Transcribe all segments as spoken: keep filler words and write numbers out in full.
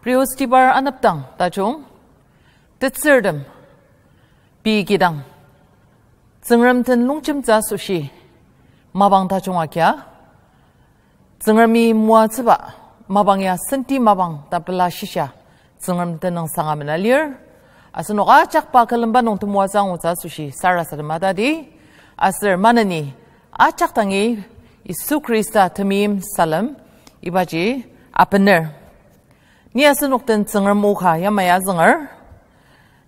Brihostibar anepdang tajung, tetsürtem, pei kidang, Tsüngrem den longjemtsü asoshi, mapang tajung agia, Tsüngremi moatsüba mapang ya senti mapang ta pela shisa, Tsüngrem tenüngsang amena lir. Asenok ajak pa külemba nung temoatsü angutsü asoshi sarasadema tadi. Aser maneni ajak dangi Yisu Khrista temeim salem ibaji apener. Ni asenok den Tsüngrem o ka yamai azünger.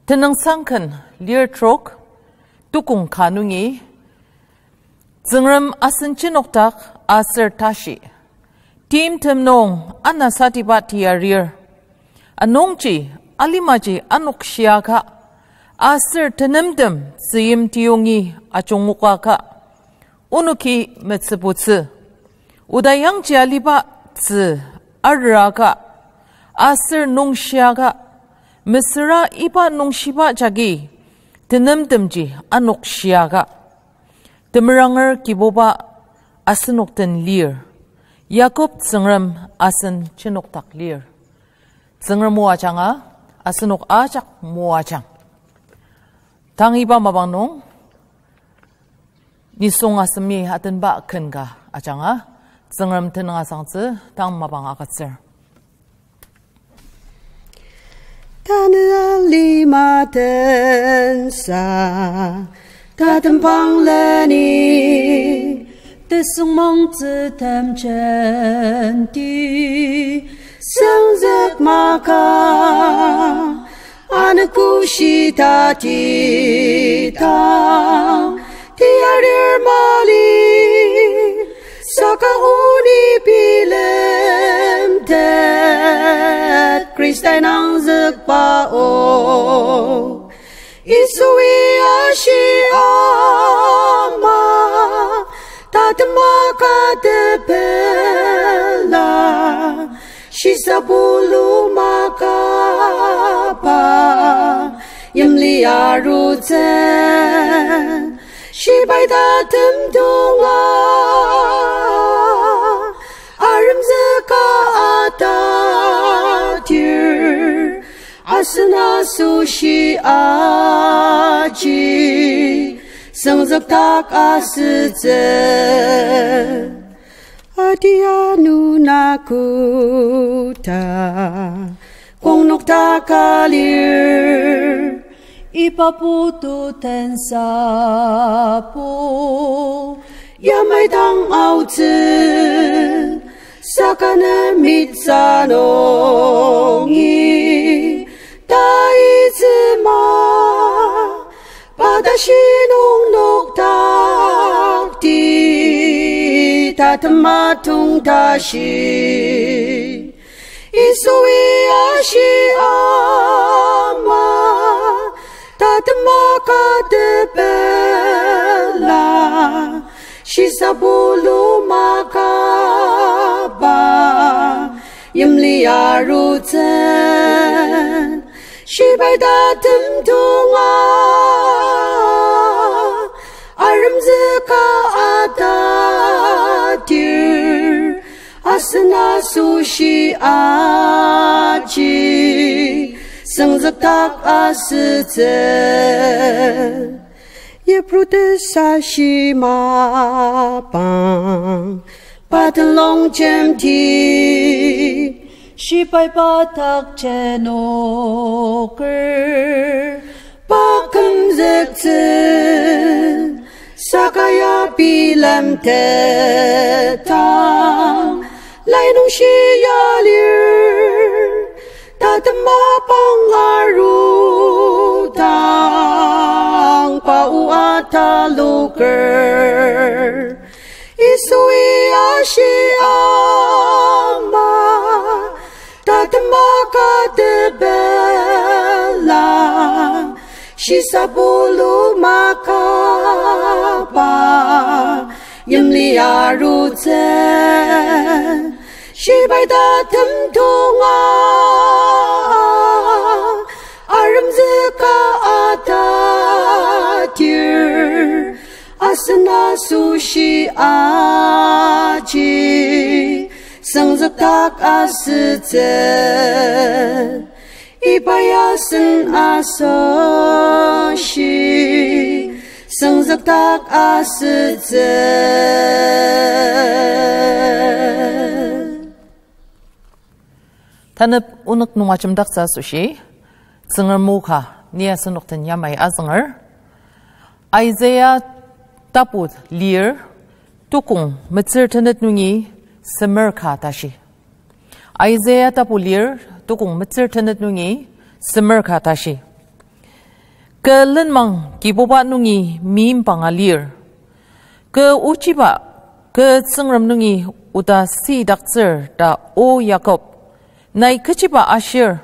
Tenüngsang ken lir trok, tukong ka nungi, Tsüngrem asen jenokdak aser tashi, timtem nung anasatiba tiarir. Anungji alimaji anokshiaka, aser tenemtem tzüyim tiyongi ajungokaka, onoki metsübutsü. Oda yangji aliba tzü araka, aser nungshiaka, mesüra iba nungshiba jagi tenemtemji anokshiaka. Temeranger Kibuba asenok den lir, Yakob Tsüngrem asen jenokdak lir. Tsüngrem o ajanga, asenok ajak moajang. Tang iba mapang nung, nisung asemi atenba ken ka ajanga, Tsüngrem tenüng asangtsü tang mapang agütsür. Tanü alima tensa, tatembang leni, tesüngmangtsü temjenti, sengzük maka, anogo shita tita, tiarir mali, saka oni bilemtet, Khristai nangzükba o. Yisui ashi ama, tatema ka tepela, shisa pulu makaba, yimli arutsü, shibai tatem tunga, aremzüka atatir, asen asoshi aji, sengzükdak asütsü. Adia nuna koda, kongnokdak alir, iba putu tensa bo, yamai dang aotsü, saka nemitsü nungi, taitsüma, pa tashi nung nokdakti, tatema tong tashi. Yisui ashi ama, tatema ka tepela, shisa pulu makaba, yimli arutsü, shibai tatem tunga, aremzüka atatir, asen asoshi aji, sengzükdak asütsü. Yipru tesashi mapang, pa den longjemti, shibai pa dak jenoker, pa kümzüktsü, saka ya bilemtetang, lai nung shia lir, tatema pang arudang, pa o ataloker. Yisui ashi ama, tatema ka tepela, shisa pulu makaba, yimli arutsü, shibai tatem tunga, aremzüka atatir, asen asoshi aji, Sengzükdak asütsü, iba ya sen asoshi, sengzükdak asütsü. Tanep onok nung ajemdaktsü asoshi, Tsüngrem o ka ni asenok den yamai azünger. Isaiah tapu lir, tukong metsür tenet nungi semer ka tashi. Isaiah tapu lir, tukong metsür tenet nungi semer ka tashi. Kü lenmang Kibuba nungi meimbangi lir. Kü ochiba, kü Tsüngrem nungi oda sidaktsür ta, O Jakob, nai kechiba ashir,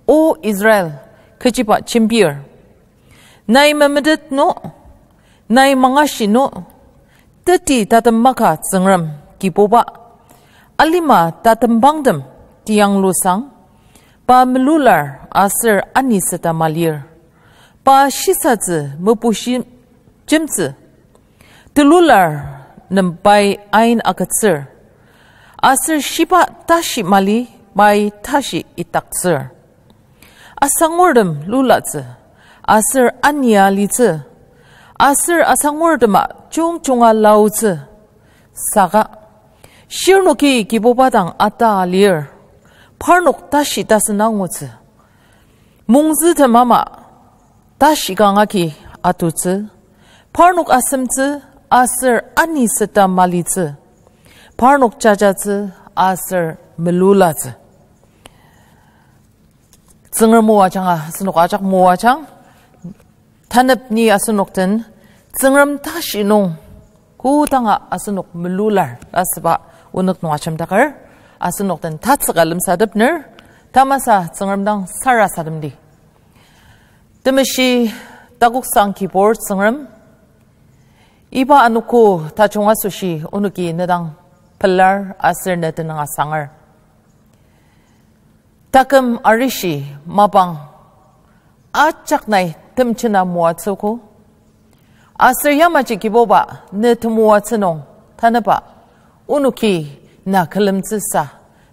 O Israel, kechiba jembir. Nai memetet no, nai mangashi no, teti tatem maka Tsüngrem Kibuba, alima tatembangtem tianglusang, pa melular aser aniseta malir, pa shisatsü mepushi jemtsü, telular nem pai ain agütsür, aser shiba tashi mali pai tashi itaktsür. Asangurtem lulatsü, aser ania litsü, aser asangurtema jungjunga laotsü. Saka shirnoki Kibuba dang ata lir, parnok tashi tasen angutsü. Mongzütem ama tashi kangaki atutsü, parnok asemtsü aser aniseta malitsü, parnok jajatsü aser melulatsü. Tsüngrem o ajanga asenok ajak moajang. Tanep ni asenok den Tsüngrem tashi nung kodanga asenok melular asüba onok nung ajemdaker, asenok den tatsüka lemsatepner, tamasa Tsüngrem dang sarasademdi. Temeshi takoksang Kibur Tsüngrem, iba anogo tajung asoshi onoki ne dang pelar aser ne tenüng asanger. Taküm arishi mapang ajak nai temjena moatsüogo. Aser yamaji Kibuba ne temoatsü nung tanüba onoki na külemtsüsa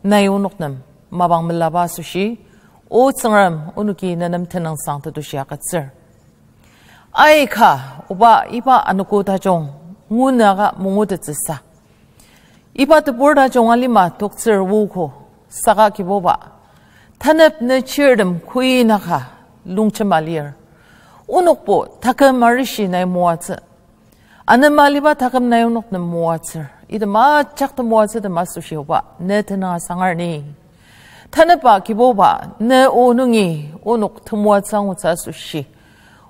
nai onok nem mapang melaba asoshi, O Tsüngrem onoki ne nem tenüngsang tetushi agütsür. Aika, oba iba anogo tajung ngunüka mangutettsüsa, iba tebur tajung alima toktsür ogo, saka Kibuba, tanep ne chirtem kuinaka longjema lir. Onokbo taküm arishi nai moatsü, anema aliba taküm nai onok nem moatsür. Item ajak temoatsütem asoshi oba ne tenüng asangar ni. Tanüba Kibuba, ne o nungi onok temoatsü angutsü asoshi,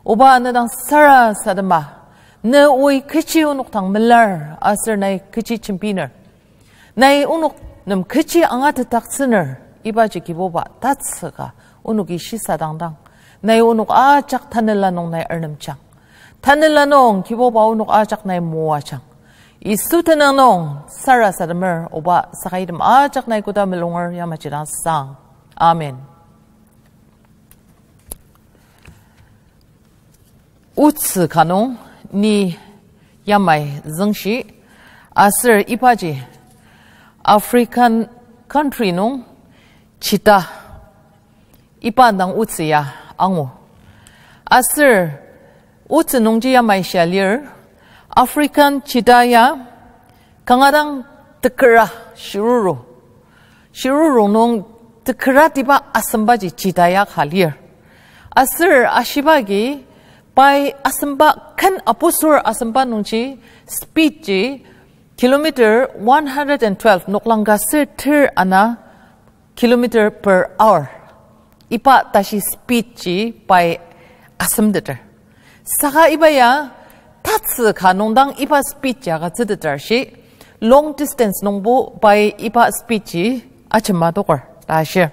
oba ne dang sarasadema, ne oi kechi onok dang melar aser nai kechi jembiner, nai onok nem kechi angatetdaktsüner, ibaji Kibuba tatsüka onoki shisadangdang, nai onok ajak tanela nung nai arnemjang. Tanela nung Kibuba onok ajak nai moajang. Yisu tenüng nung sarasademer oba, saka item ajak nai koda mulunger yamaji dang sang. Amen. Otsü ka nung ni yamai züngshi, aser ibaji African country nung cheetah iba dang otsü ya angu. Aser otsü nungji yamai shia lir, African cheetah ya kanga dang tekera shiruru. Shiruru nung tekeratiba asembaji cheetah ya ka lir. Aser ashiba agi pai asemba ken apusur asemba nungji speed ji kilometer one hundred and twelve, noklang ka ser ter ana kilometer per hour. Iba tashi speed ji pai asemteter. Saka iba ya tatsü ka nung dang iba speed ji agütsüteter shi, long distance nungbo pai iba speed ji ajema adoker ta shir.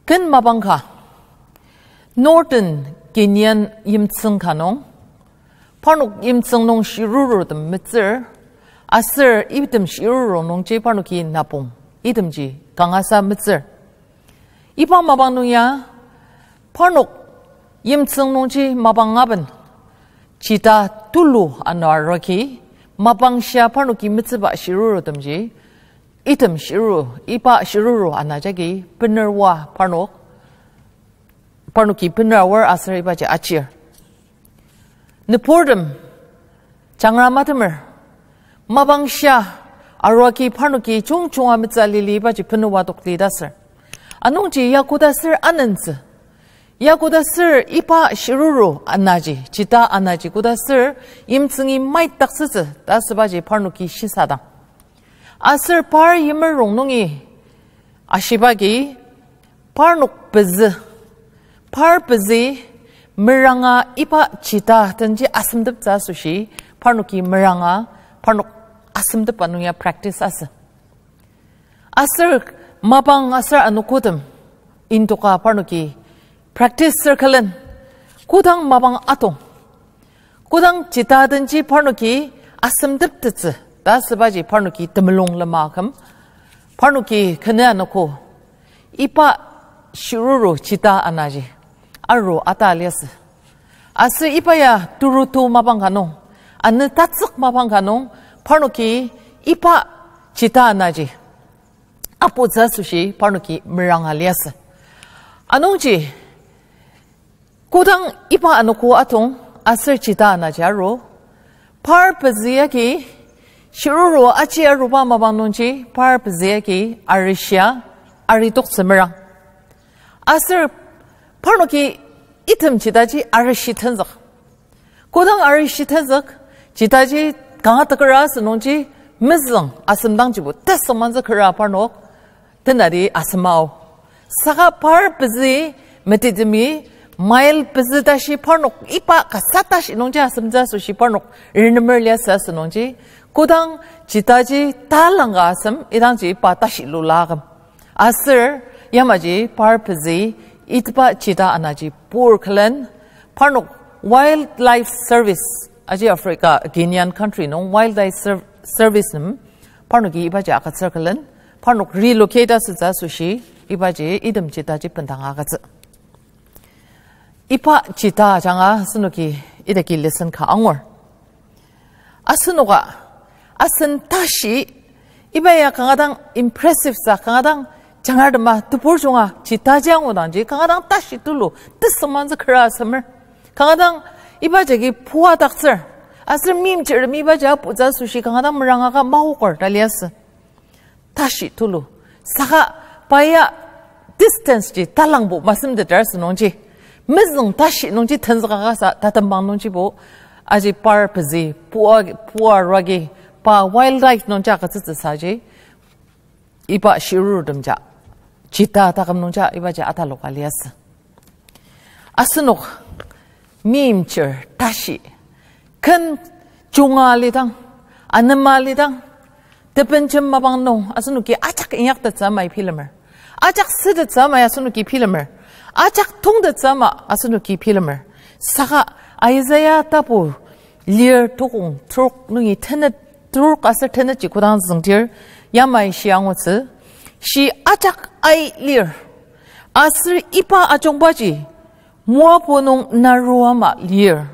Ken mapang ka, Northern Kenyan yimtsüng ka nung, parnok yimtsüng nung shirurutem metsür, aser item shiruru nungji parnoki napong itemji kangasa metsür. Iba mapang nung ya, parnok yimtsüng nungji mapang aben cheetah tulu ano aroki, mapang shia parnoki metsüba shirurutemji Item shiruru, iba shiruru ana jagi bener oa parnok, parnoki bener aor aser ibaji achir. Nüburtem, jangra matemer, mapang shia, arua ki parnoki jungjunga metsü lili ibaji bener oa tokti ta ser. Anungji ya koda ser anentsü. Ya koda ser iba shiruru anaji, chita anaji koda ser yimtsüngi maitdaktsütsü ta asübaji parnoki shisadang. Aser par yimer rongnungi ashiba agi, parnok pezü, par pezü meranga iba chita denji asemteptsü asoshi, parnoki meranga, parnok asemtep nung ya practice asü. Aser mapang aser anogotem, indoka parnoki practice circle-en, kodang mapang atong, kodang chita denji parnoki asemteptettsü ta asübaji parnoki temulung lema küm, parnoki kena anogo, iba shiruru chita anaji aru ata liasü. Aser iba ya turutu mapang ka nung, anü tatsük mapang ka nung, parnoki iba chita anaji aputsü asoshi parnoki meranga liasü. Anungji, kodang iba anogo atong aser chita anaji aru, par pezü agi, shiruru aji aruba mapang nungji par pezü agi arishia aritoktsü merang. Aser parnoki item chitaji arishi tenzük. Kodang arishi tenzük, chitaji kanga tekera asünungji mezüng asemdangjibo tesüngmantsü kera parnok tenati asem ao. Saka par pezü metitemi mile pezü tashi parnok iba kasa tashi nungji asemtsü asoshi parnok renemer liasü asünungji, kodang chitaji talangka asem idangji pa tashi lula aküm. Aser yamaji par pezü iba chita anaji pur külen parnok Wildlife Service, aji Africa Kenyan country nung Wildlife Serv-, Service nem parnoki ibaji agütsür külen, parnok relocate asütsü asoshi ibaji item chitaji bendang agütsü. Iba chita ajanga asenoki idaki lesson ka angur. Asenoka, asen tashi, iba ya kanga dang impressive sa, kanga dang jangar tema tebur junga chitaji angudangji, kanga dang tashi tulu tesüngmantsü kera asemer. Kanga dang iba jagi puadaktsür, aser meimchirtemi ibaji aputsü asoshi kanga dang merangaka maoker ta liasü. Tashi tulu. Saka pa ya distance ji talangbo masemteter asünungji, mezüng tashi nungji tenzükaka sa tatembang nungjibo, aji par pezü pua, pua ruagi, pa wildlife nungji agütsütsü saji, iba shirurtemja, chita taküm nungja ibaji ataloka liasü. Asenok meimchir tashi, ken junga lidang, anema lidang, tebenjem mapang nung asenoki ajak inyaktettsü amai bilemer. Ajak sütettsü amai asenoki bilemer. Ajak tongtettsü ama asenoki bilemer. Saka Isaiah tapu lir tukong trok nungi tenet, trok aser tenetji kodang züngdir, yamai shi angutsü, shi ajak ai lir. Aser iba ajungbaji Moapo nung naru ama lir.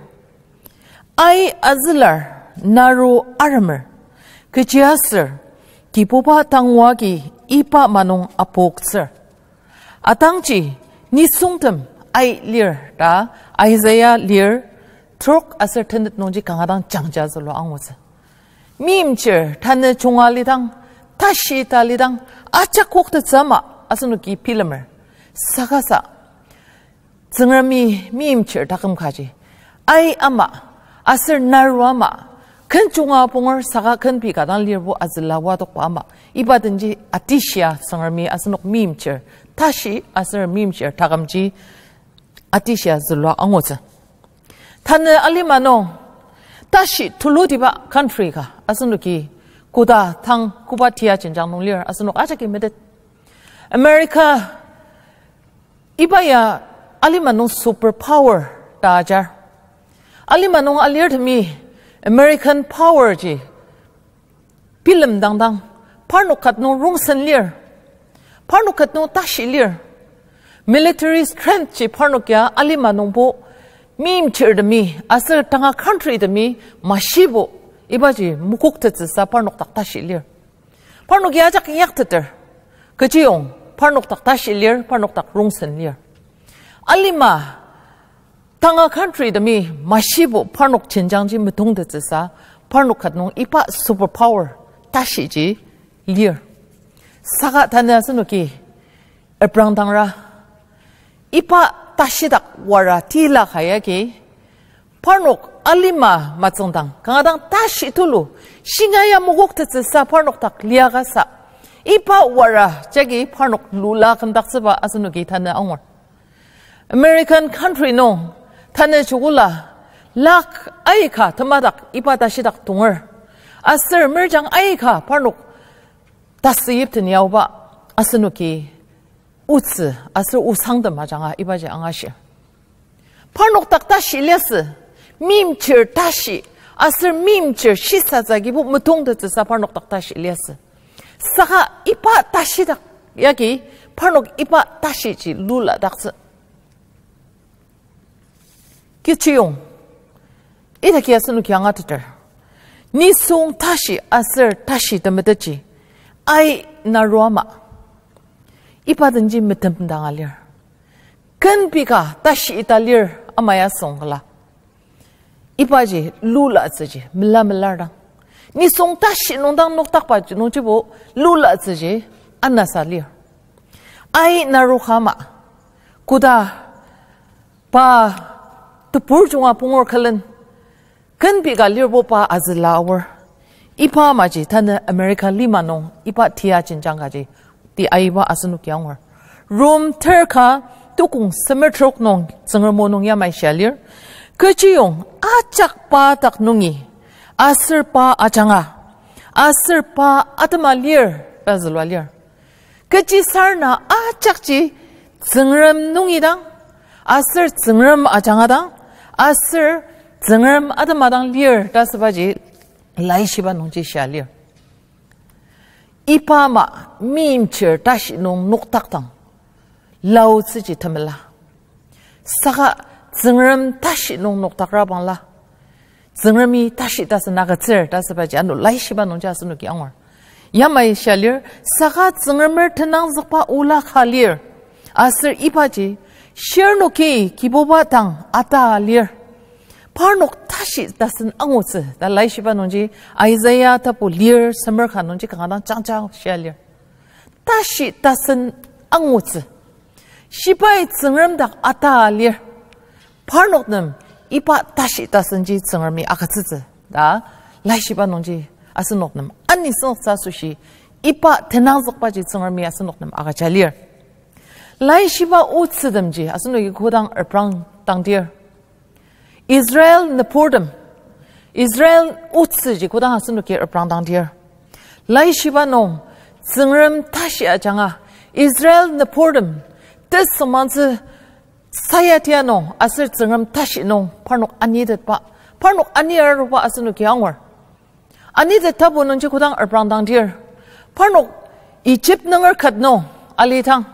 Ai azülar naru aremer, kechiaser Kibuba tangwa agi iba ma nung apoktsür. Atangji nisungtem ai lir ta Isaiah lir trok aser tenet nungji kanga dang jangja zülua angutsü. Meimchir tanü junga lidang, tashi ta lidang, ajak koktettsü ama asenoki bilemer. Saka sa, Tsüngremi meimchir taküm kaji, ai ama, aser naru ama, ken junga punger saka ken pei ka dang lirbo azüla wadokba ama, iba denji atishia Tsüngremi asenok meimchir tashi aser meimchir takümji atishia zülua angutsü. Tanü alima nung tashi tulutiba country ka asenoki koda tang koba tia jenjang nung lir asenok ajaki metet. America iba ya alima nung superpower ta ajar. Alima nung alirtemi American power ji bilemdangdang, parnok ket nung rongsen lir, parnok ket nung tashi lir. Military strength ji parnok ya alima nungbo meimchirtemi aser tanga countrytemi mashibo ibaji mokoktettsüsa parnok dak tashi lir. Parnoki ajak inyakteter. Kechiyong, parnok dak tashi lir, parnok dak rongsen lir. Alima, tanga country temi mashibo parnok jenjangji metongtettsüsa, parnok ket nung iba superpower tashiji lir. Saka tanü asenoki eprangdangra. Iba tashidak wara tila ka yagi, parnok alima matsüngdang, kanga dang tashi tulu, shinga ya mokoktettsüsa parnok dak liakasa, iba wara jagi parnok lula kümdaktsüba asenoki tanü angur. American country nung tanü jukula lakh aika temadak iba tashidak tonger. Aser merjang aika parnok tasüyipten yaoba asenoki otsü aser osangtem ajanga ibaji angashir. Parnok dak tashi liasü, meimchir tashi, aser meimchir shisatsü agibo metongtettsüsa parnok dak tashi liasü. Saka iba tashidak yagi parnok iba tashiji luladaktsü. Kechiyong, idaki asenoki angateter. Nisung tashi aser tashi temetetji, ai naru ama. Iba denji metemdanga lir. Kenbika tashi ita lir ama ya süngla. Ibaji lulatsüji mela melardang, nisung tashi nung dang noktakba nungjibo lulatsüji anasa lir. Ai naru ka ama, koda pa tebur junga pungur külen, kenbika lirbo pa azüla aor. Iba amaji tanü America lima nung iba tia jenjang kaji ti aiba asenoki angur. Rom ter ka tukong semer trok nung Tsüngrem o nung yamai shia lir. Kechiyong ajak pa dak nungi, aser pa ajanga, aser pa atema lir ta zülua lir. Kechisarena ajakji Tsüngrem nungi dang, aser Tsüngrem ajanga dang, aser Tsüngrem atema dang lir ta sübaji laishiba nungji shia lir. Iba ama meimchir tashi nung noktakdang laotsüji temela. Saka Tsüngrem tashi nung noktakrabangla, Tsüngremi tashi tasen agütsür ta sübaji ano laishiba nungji asenoki angur. Yamai shia lir, saka Tsüngremer tenangzükba ola ka lir. Aser ibaji, shirnoki Kibuba dang ata lir. Parnok tashi tasen angutsü ta laishiba nungji, Isaiah tapu lir semer ka nungji kanga dang jangja shia lir. Tashi tasen angutsü. Shibai Tsüngrem dak ata lir. Parnok nem iba tashi tasenji Tsüngremi agütsütsü ta laishiba nungji asenok nem anisüngtsü asoshi, iba tenangzükbaji Tsüngremi asenok nem agüja lir. Laishiba otsütemji asenoki kodang reprangdangdir, Israel nüburtem, Israel otsüji kodang asenoki reprangdangdir, laishiba nung Tsüngrem tashi ajanga Israel nüburtem tesüngmangtsü sayatia nung aser Tsüngrem tashi nung parnok anitetba, parnok ani aruba asenoki angur. Anitet tapu nungji kodang reprangdangdir, parnok Egypt nunger ket nung alidang,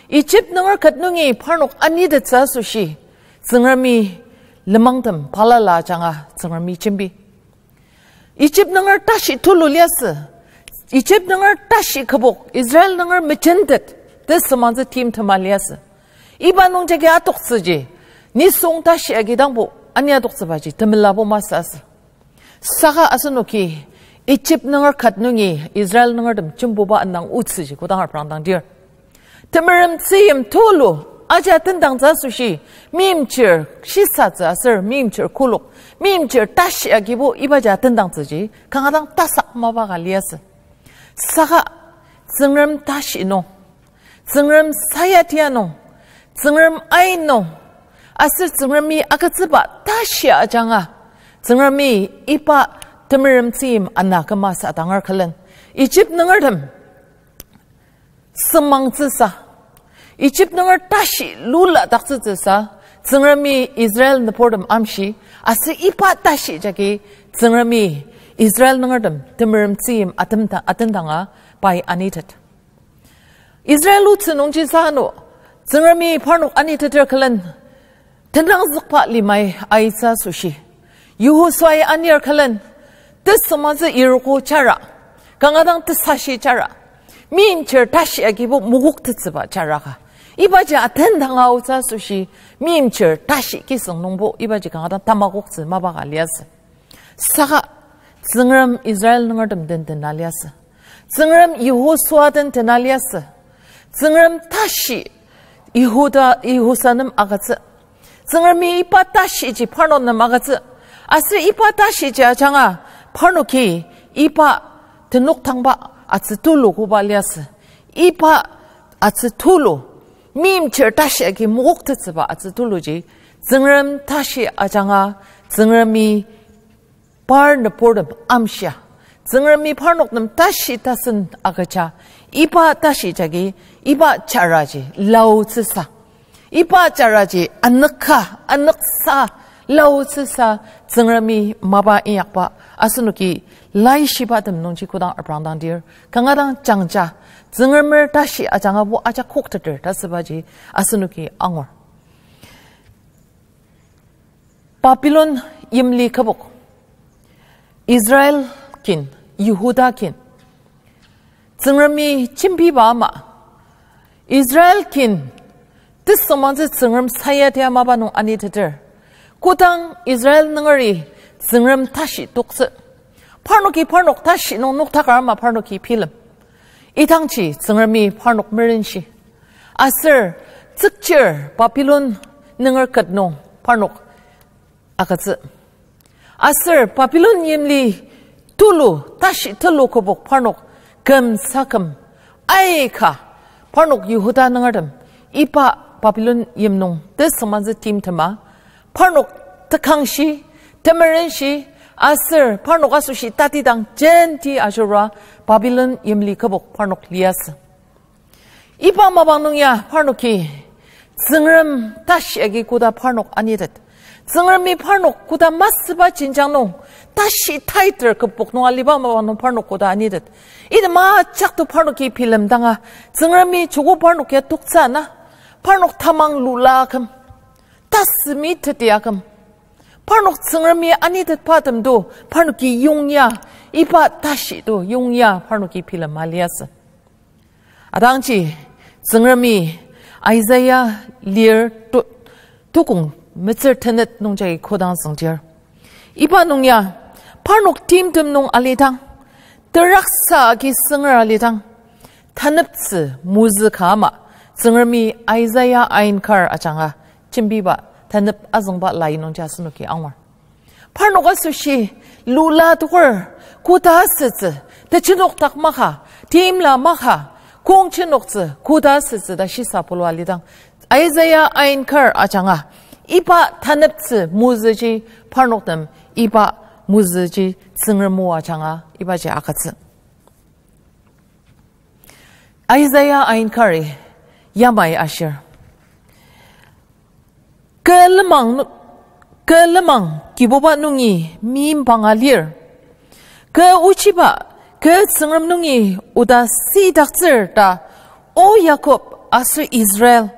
Egypt nunger ket nungi parnok anitettsü asoshi, Tsüngremi lenmangtem balala ajanga Tsüngremi jembi. Egypt nunger tashi tulu liasü, Egypt nunger tashi kübok Israel nunger mejentet tesüngmangtsü timtema liasü. Iba nungjagi atoktsüji, nisung tashi agidangbo ani atoktsübaji temulabo masü asü. Saka asenoki Egypt nunger ket nungi Israel nungertem jembuba indang otsüji kodang reprangdangdir, temerem tzüyim tulu aja tendangtsü asoshi, meimchir shisatsü aser meimchir kolok, meimchir tashi agibo ibaji tendangtsüji kanga dang tasak mapa ka liasü. Saka Tsüngrem tashi nung, Tsüngrem sayatia nung, Tsüngrem ain nung, aser Tsüngremi agütsüba tashi ajanga, Tsüngremi iba temerem tzüyim ana küma sadanger külen, Egypt nungertem sümangtsüsa, Egypt nunger tashi luladaktsütsüsa, Tsüngremi Israel nüburtem amshi, aser iba tashi jagi Tsüngremi Israel nungertem temerem tzüyim atemta-, atendanga pai anitet. Israel otsü nungji sano, Tsüngremi parnok aniteter külen, tenangzükba limai aitsü asoshi, Yehosuai anir külen, tesüngmangtsü Yeriko chara, Kanga dang tesashi jara. Meimchir tashi agibo mokoktettsüba jara ka. Ibaji atendanga aotsü asoshi meimchir tashi kisüng nungbo ibaji kanga dang tamakoktsü mapa ka liasü. Saka Tsüngrem Israel nungertem den tena liasü. Tsüngrem Yihosua den tena liasü. Tsüngrem tashi Yihuda, Yihusa nem agütsü. Tsüngremi iba tashiji parnok nem agütsü. Aser iba tashiji ajanga parnoki iba tenok tangba atsü tulu koba liasü. Iba atsü tulu, meimchir tashi agi mokoktettsüba atsü tuluji, Tsüngrem tashi ajanga, Tsüngremi par nüburtem amshia, Tsüngremi parnok nem tashi tasen agüja, iba tashi jagi, iba jaraji laotsüsa. Iba jaraji anüka, anüksa, laotsüsa, Tsüngremi mapa inyakba, asenoki laishiba tem nungji kodang aprangdangdir, kanga dang jangja, Tsüngremer tashi ajangabo ajak kokteter ta sübaji asenoki angur. Babilon yimli kübok, Israel kin, Yihuda kin, Tsüngremi jembiba ama, Israel kin tesüngmangtsü Tsüngrem sayatia mapa nung aniteter. Kodang Israel nungeri Tsüngrem tashi toktsü, parnoki parnok tashi nung noktakar ama parnoki bilem. Idangji Tsüngremi parnok merenshi. Aser tsükchir Babilon nunger ket nung parnok agütsü. Aser Babilon yimli tulu, tashi tulu kübok parnok küm sa küm aika parnok Yihuda nungertem iba Babilon yim nung tesüngmangtsü timtema parnok tekangshi, temerenshi, aser parnok asoshi tatidang jenti ajurua Babilon yimli kübok parnok liasü. Iba mapang nung ya parnoki Tsüngrem tashi agi koda parnok anitet. Tsüngremi parnok koda masüba jenjang nung tashi taiter kübok nung aliba mapang nung parnok koda anitet. Item ajak to parnoki bilemdanga Tsüngremi joko parnok ya toktsü na, parnok tamang lula aküm, tasümi teti aküm, parnok Tsüngremi anitetbatem to parnoki yongya, iba tashi to yongya parnoki bilema liasü. Atangji Tsüngremi Isaiah lir tu-, tukong metsür tenet nungjagi kodang süngdir. Iba nung ya, parnok timtem nung alidang, teraksa agi sünger alidang, taneptsü mozü ka ama, Tsüngremi Isaiah ainkar ajanga jembiba tanep azüngba lai nungji asenoki angur. Parnok asoshi lula tokur, koda asütsü, techinokdak maka, timla maka, kongchinoktsü, koda asütsü ta shisa pulua lidang, Isaiah ainkar ajanga, iba taneptsü mozüji parnok nem iba mozüji Tsüngrem o ajanga ibaji agütsü. Isaiah ainkari yamai ashir. Kü lenmang nu-, kü lenmang Kibuba nungi meimbanga lir. Kü ochiba, kü Tsüngrem nungi oda sidaktsür ta, O Jakob aser Israel.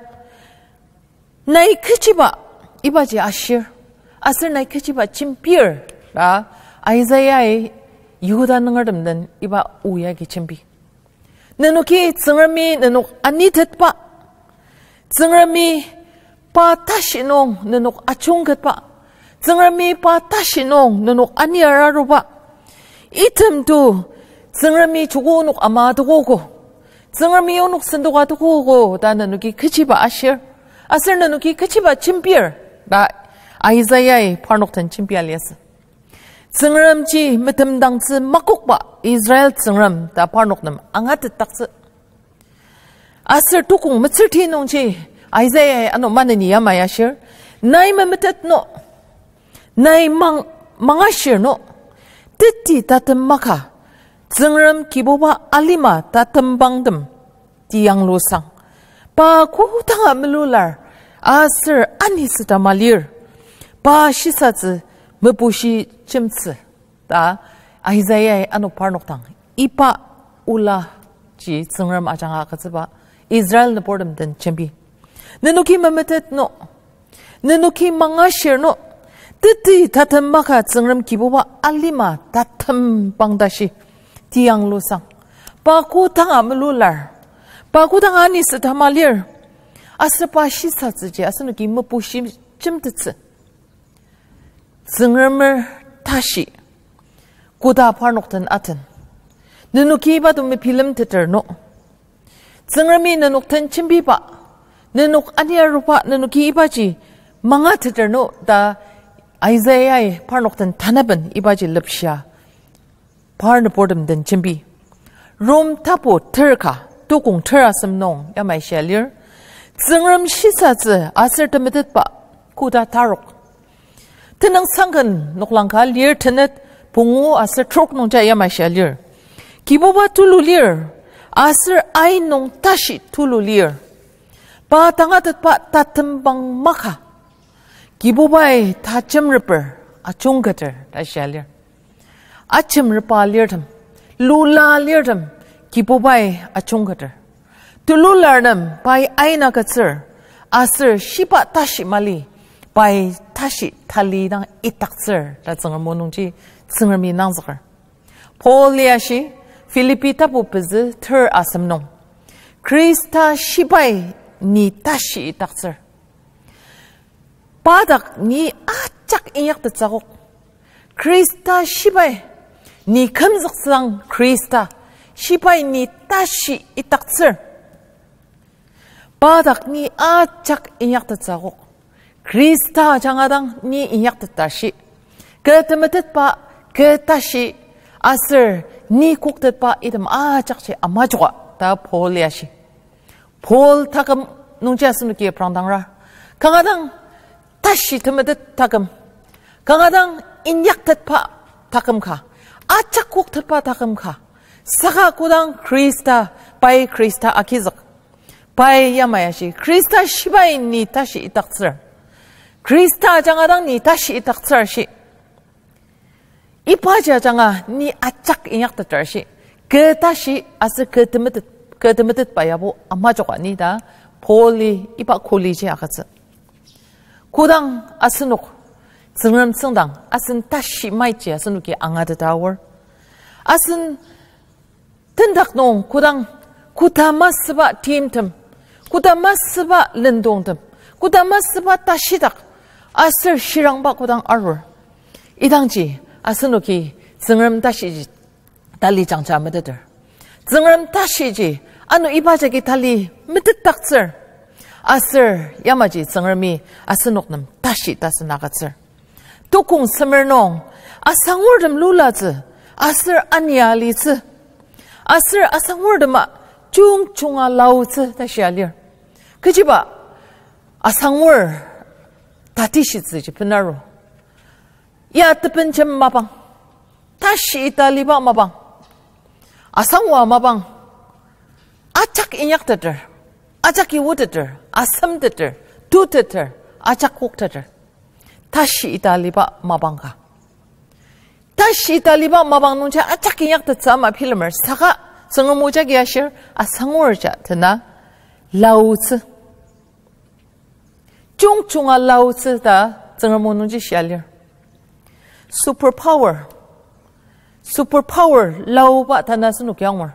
Nai kechiba, ibaji ashir, aser nai kechiba jembir ta Isaiah-i Yihuda nungertem den iba o yagi jembi. Nenoki Tsüngremi nenok anitetba, Tsüngremi pa tashi nung nenok ajungketba, Tsüngremi pa tashi nung nenok ani araruba, item to Tsüngremi joko onok ama tokogo, Tsüngremi onok sendoka tokogo ta nenoki kechiba ashir, aser nenoki kechiba jembir ta Isaiah-i parnok den jembia liasü. Tsüngremji metemdangtsü makokba Israel Tsüngrem ta parnok nem angatetdaktsü. Aser tukong metsürti nungji Isaiah-i ano maneni yamai ashir, nai memetet no, nai mang-, mangashir no, teti tatem maka, Tsüngrem Kibuba alima tatembangtem tianglusang. Pa kodanga melular, aser anisüta malir, pa shisatsü mebushi jemtsü ta Isaiah-i ano parnok dang iba olaji Tsüngrem ajanga agütsüba Israel nüburtem den jembi. Nenoki memetet no, nenoki mangashir no, teti tatem maka Tsüngrem Kibuba alima tatembang tashi tianglusang. Pa kodanga melular. Pa kodanga anisütama lir. Aser pa shisatsüji asenoki mebushi jemtettsü. Tsüngremer tashi koda parnok den aten. Nenoki iba to mebilemteter no. Tsüngremi nenok den jembiba, nenok aniaruba, nenoki ibaji mangateter no ta Isaiah-i parnok den tanaben ibaji lepshia. Par nüburtem den jembi. Rom tapu ter ka, tukong ter asem nung yamai shia lir. Tsüngrem shisatsü aser temetetba koda tarok. Tenüngsangken noklang ka lir tenet pungu aser trok nungja yamai shia lir. Kibuba tulu lir, aser ai nung tashi tulu lir. Pa tangatetba tatembang maka. Kibubai tajemreper ajungketer ta shia lir. Ajemrepa lirtem, lula lirtem, Kibubai ajungketer. Tulular nem pai aina agütsür, aser shiba tashi mali, pai tashi tali dang itaktsür ta Tsüngrem o nungji Tsüngremi nangzüker. Paul-i ashi, Philippi tapu pezü ter asem nung, Khrista shibai ni tashi itaktsür. Pa dak ni ajak inyaktettsü akok. Khrista shibai ni kümzüktsüang Khrista shibai ni tashi itaktsür. Pa dak ni ajak inyaktettsü akok. Khrista ajanga dang ni inyakteta shi. Kü temetetba, kü tashi, aser ni koktetba item ajakji amajoka ta Paul-i ashi. Paul taküm nungji asenoki aprangdangra. Kanga dang tashi temetet taküm. Kanga dang inyaktetba taküm ka. Ajak koktetba taküm ka. Saka kodang Khrista, pai Khrista agizük. Pai yamai ashi, Khrista shibai ni tashi itaktsür. Khrista ajanga dang ni tashi itaktsür shi. Ibaji ajanga ni ajak inyakteter shi. Kü tashi aser kü temetet, kü temetetba yabo amajoka ni ta Paul-i iba koliji agütsü. Kodang asenok Tsüngrem tsüngdang asen tashi maiji asenoki angateta aor. Asen tendak nung kodang koda masüba timtem, koda masüba lendongtem, koda masüba tashidak, aser shirangba kodang arur. Idangji asenoki Tsüngrem tashiji tali jangja meteter. Tsüngrem tashiji ano iba jagi tali metetdaktsür. Aser yamaji Tsüngremi asenok nem tashi tasen agütsür. Tukong semer nung, asangurtem lulatsü, aser ania alitsü, aser asangurtema jungjunga laotsü ta shia lir. Kechiba asangur tatishitsüji benaru. Ya tebenjem mapang, tashi italiba mapang, asangua mapang, ajak inyakteter, ajak iwuteter, asemteter, tuteter, ajak kokteter. Tashi italiba mapang ka. Tashi italiba mapang nungji ajak inyaktettsü ama bilemer saka Tsüngrem o jagi ashir asangur ja tena laotsü. Jungjunga laotsü ta Tsüngrem o nungji shia lir. Superpower. Superpower laoba tanü asenoki angur.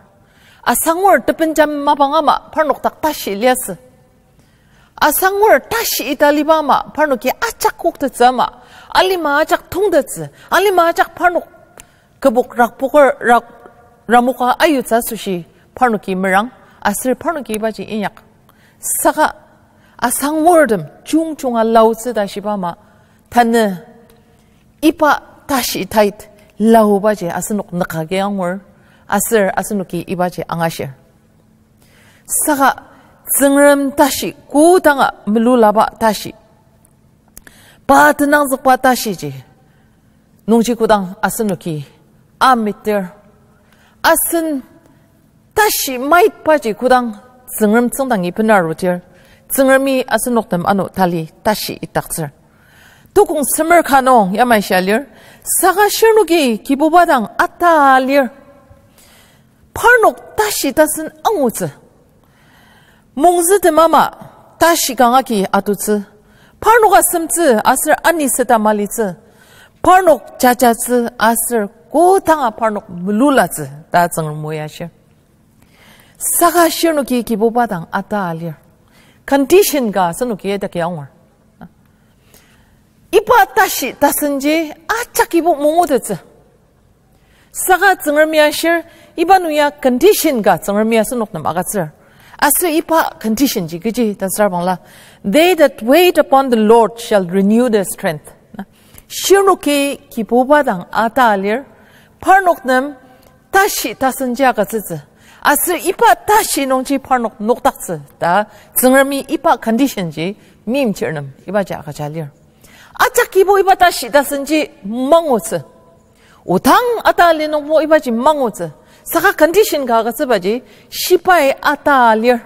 Asangur tebenjem mapang ama parnok dak tashi liasü. Asangur tashi italiba ama parnoki ajak koktettsü ama, alima ajak tongtettsü, alima ajak parnok kübok rakpoker, rak, ramoka ayutsü asoshi parnoki merang, aser parnoki ibaji inyak. Saka asangurtem jungjunga laotsü ta shiba ama, tanü iba tashi tait laobaji asenok nükagi angur, aser asenoki ibaji angashir. Saka Tsüngrem tashi kodanga melulaba tashi, pa tenangzükba tashiji nungji kodang asenoki amiter, asen tashi maitbaji kodang Tsüngrem tsüngdangi benarudir, Tsüngremi asenok nem ano tali tashi itaktsür. Tukong semer ka nung yamai shia lir, saka shirnoki Kibuba dang ata lir. Parnok tashi tasen angutsü. Mongzütem ama tashi kangaki atutsü. Parnok asemtsü aser aniseta malitsü. Parnok jajatsü aser Kodanga parnok melulatsü ta Tsüngrem o ya shir. Saka shirnoki Kibuba dang ata lir. Condition ka asenoki idaki angur. Iba tashi tasenji ajak Kibu mangutettsü. Saka Tsüngremi ashir, iba nung ya condition ka Tsüngremi asenok nem agütsür. Aser iba condition ji kechi ta sür bangla, "They that wait upon the Lord shall renew their strength." Shirnoki Kibuba dang ata lir, parnok nem tashi tasenji agütsütsü. Aser iba tashi nungji parnok nokdaktsü ta Tsüngremi iba condition ji meimchir nem ibaji agüja lir. Ajak Kibu iba tashi tasenji mangutsü. Odang ata li nungbo ibaji mangutsü. Saka condition ka agütsübaji shibai ata lir.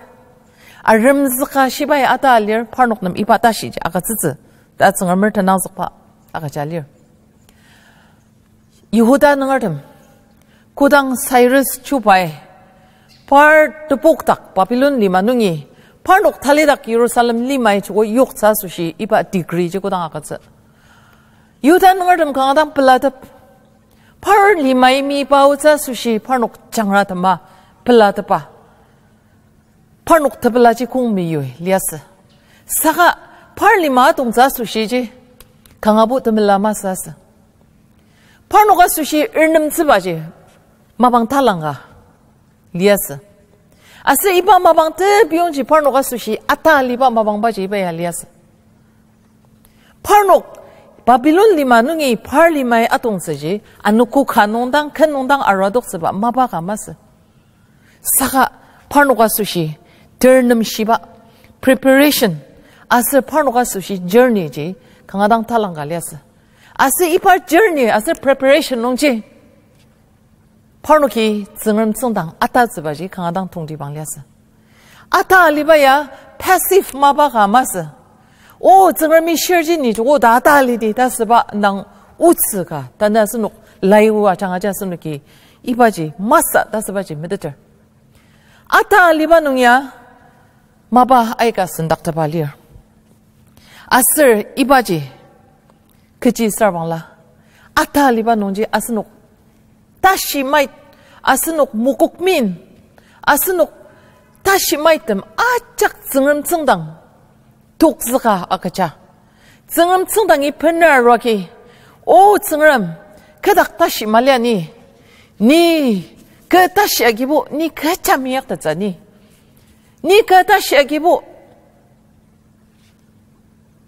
Aremzüka shibai ata lir, parnok nem iba tashi ji agütsütsü ta Tsüngremer tenangzükba agüja lir. Yihuda nungertem, kodang Cyrus chubai par tepokdak Babylon lima nungi parnok talidak Jerusalem limai joko yoktsü asoshi iba decree ji kodang agütsü, Yihuda nungertem kanga dang pelatep. Par limai mi paotsü asoshi parnok jangratema pelatepa. Parnok tepelaji kong meyui liasü. Saka par lima atongtsü asoshiji kangabo temela masü asü. Parnok asoshi ernemtsübaji mapang talangka liasü. Aser iba mapang tepiyongji parnok asoshi ata aliba mapangbaji iba ya liasü. Parnok Babylon lima nungi par limai atongtsüji anogo ka nungdang, ken nungdang aruadoktsüba mapa ka masü. Saka parnok asoshi ternemshiba preparation aser parnok asoshi journey ji kanga dang talangka liasü. Aser iba journey aser preparation nungji parnoki Tsüngrem tsüngdang atatsübaji kanga dang tongtibang liasü. Ata aliba ya passive mapa ka masü. O, Tsüngremi shirji ni joko ta ata alidi ta süba nang otsü ka, tanü asenok laiwu ajanga ja asenoki ibaji masü ta sübaji meteter. Ata aliba nung ya mapa aika sendaktepa lir. Aser ibaji kechi sür bangla, ata aliba nungji asenok tashi mait, asenok mokokmin, asenok tashi maitem ajak Tsüngrem tsüngdang tokzüka agüja. Tsüngrem tsüngdangi bener aruagi, O Tsüngrem, kü dak tashi malia ni, ni kü tashi agibo, ni kecha meyaktettsü ni, ni kü tashi agibo,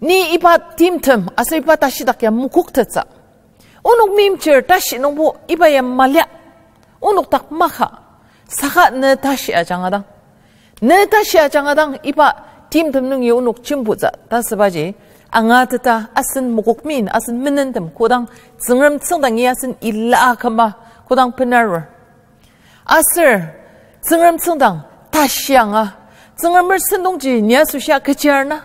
ni iba timtem aser iba tashidak ya mokoktettsü. Onok meimchir tashi nungbo iba ya malia. Onok dak maka. Saka ne tashi ajanga dang, ne tashi ajanga dang iba timtem nungi onok jembutsü ta sübaji angateta asen mokokmin, asen menentem kodang Tsüngrem tsüngdangi asen ila küma kodang bener arur. Aser Tsüngrem tsüngdang tashi anga, Tsüngremer sentongji ni asoshia kechi arna,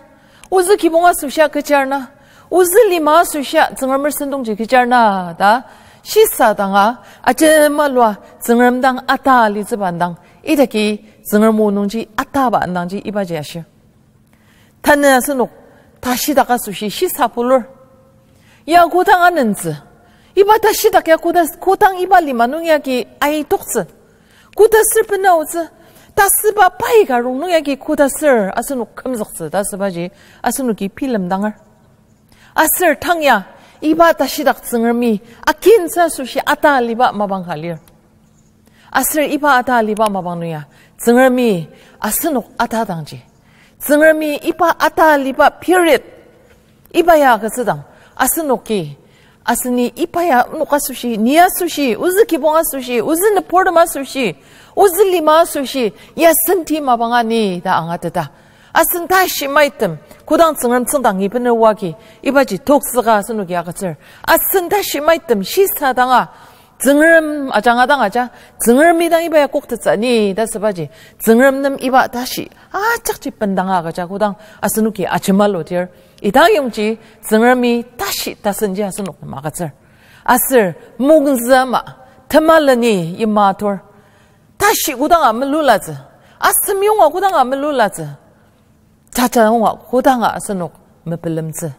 ozü kibong asoshia kechi arna, ozü lima asoshia Tsüngremer sentongji kechi arna ta shisadanga, ajemalua Tsüngrem dang ata alitsüba indang, idaki Tsüngrem o nungji ataba indangji ibaji ashir. Tanü asenok tashidak asoshi shisa pulur. Ya kodang anentsü, iba tashidak ya koda, kodang iba lima nung yagi aitoktsü, koda sür benaotsü, ta süba pai ka rongnung yagi koda sür asenok kümzüktsü ta sübaji asenoki bilemdanger. Aser tang ya iba tashidak Tsüngremi akintsü asoshi ata aliba mapang ka lir. Aser iba ata aliba mapang nung ya Tsüngremi asenok atadangji, Tsüngremi iba ata aliba period iba ya agütsüdang, asenoki, aseni iba ya onok asoshi, ni asoshi, ozü kibong asoshi, ozü nübortem asoshi, ozü lima asoshi ya senti mapang ani ta angateta, asen tashi maitem kodang Tsüngrem tsüngdangi bener oagi ibaji tokzüka asenoki agütsür. Asen tashi maitem shisadanga, Tsüngrem ajanga dang aja, Tsüngremi dang iba ya koktettsü ni ta sübaji, Tsüngrem nem iba tashi ajakji bendanga agüja kodang asenoki ajemaludir, idang yongji Tsüngremi tashi tasenji asenok nem agütsür. Aser mungzü ama, temaleni yima atur, tashi kodanga melulatsü, asem yonga kodanga melulatsü, jaja yonga kodanga asenok mepelemtsü.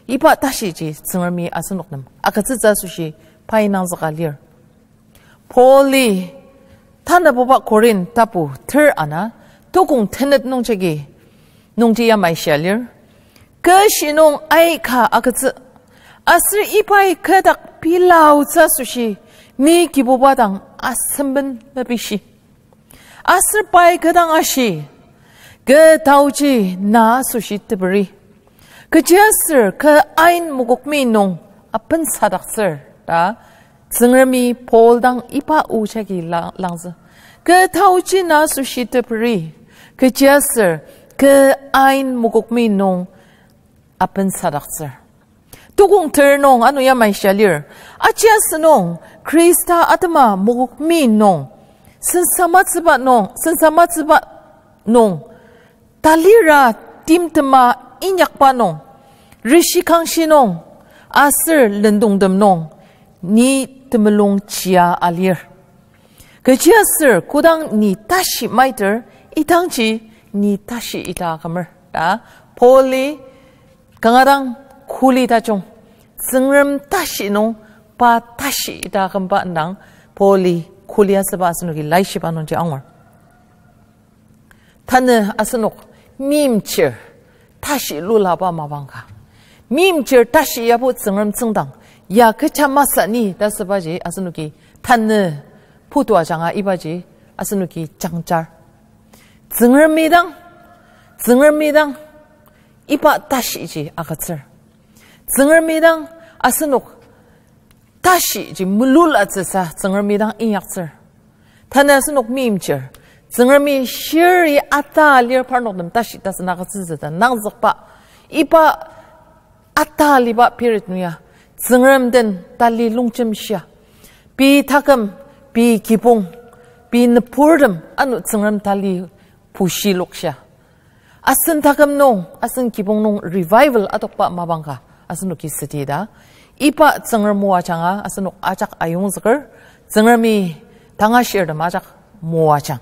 Iba tashiji Tsüngremi asenok nem agütsütsü asoshi pai nangzüka lir. Pauli tanabuba Korinth tapu ter ana tukong tenet nungjagi nungji yamai shia lir. Kü shi nung aika agütsü, aser ibai kü dak pilaotsü asoshi ni Kibuba dang asemben mepishi. Aser pai kü dang ashi, kü taoji na asoshi teperi, kechiaser kü ain mokokmi nung apensadaktsür ta Tsüngremi Paul dang iba o jagi la-, langzü. Kü taoji na asoshi teperi, kechiaser kü ain mokokmi nung apensadaktsür. Tukong ter nung ano yamai shia lir. Aji asünung Khrista atema mokokmi nung, sensamatsüba nung, sensamatsüba nung, talira timtema inyakba nung, rishi kangshi nung, aser lendongtem nung, ni temulung chia alir. Kechiaser kodang ni tashi maiter, idangji ni tashi ita akümer ta Pauli kanga dang kuli tajung, Tsüngrem tashi nung pa tashi ita akümba indang Pauli kuli asüba asenoki laishiba nungji angur. Tanü asenok meimchir tashi lulaba mapang ka. Meimchir tashi yabo Tsüngrem tsüngdang ya kecha masü ni ta asübaji asenoki tanü putu ajanga ibaji asenoki jangjar. Tsüngremi dang, Tsüngremi dang iba tashiji agütsür. Tsüngremi dang asenok tashiji melulatsüsa Tsüngremi dang inyaktsür. Tanü asenok meimchir, Tsüngremi shiri ata lir parnok nem tashi tasen agütsütsü ta nangzükba, iba ata aliba period nung ya, Tsüngrem den tali longjemshia, pei taküm, pei kibong, pei nüburtem ano Tsüngrem tali pushi lokshia. Asen taküm nung, asen kibong nung revival adokba mapang ka asenoki südi ta iba Tsüngrem moajanga asenok ajak ayongzüker, Tsüngremi tangashirtem ajak moajang.